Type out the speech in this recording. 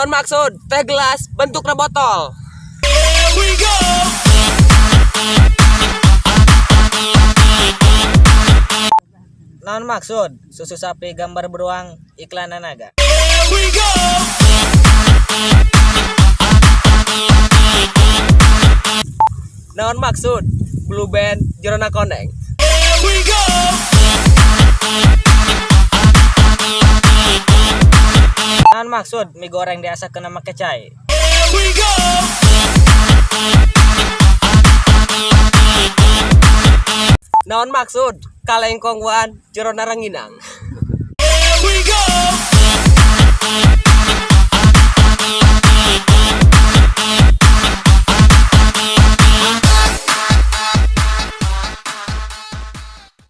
Naon maksud teh gelas bentukna botol? Naon maksud susu sapi gambar beruang iklan naga? Naon maksud Blue Band jerona koneng? Naon maksud mie goreng diasakkeun make cai? Naon maksud kaleng Khong Guan jerona ranginang?